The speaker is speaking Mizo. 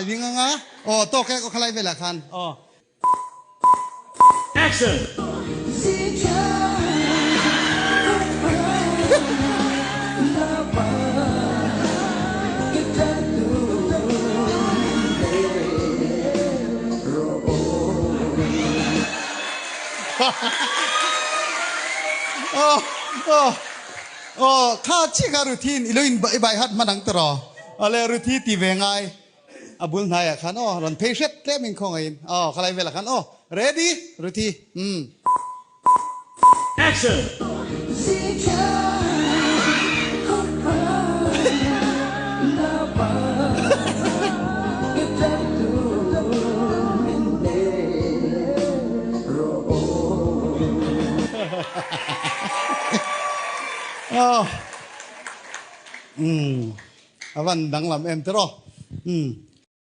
i ding anga aw tawk e aw khalai velah khan aw. Action! Aw aw aw kha chiah kha Ruthin i lo in i bai hat hman ang tawh ale Ruthi ti ve ngai a bul hnaiah khan aw rawn phei hret tlem in khawngaihin aw khalai velah khan aw ready Ruthi umm. Action! Aw umm a van danglam em tiraw umm.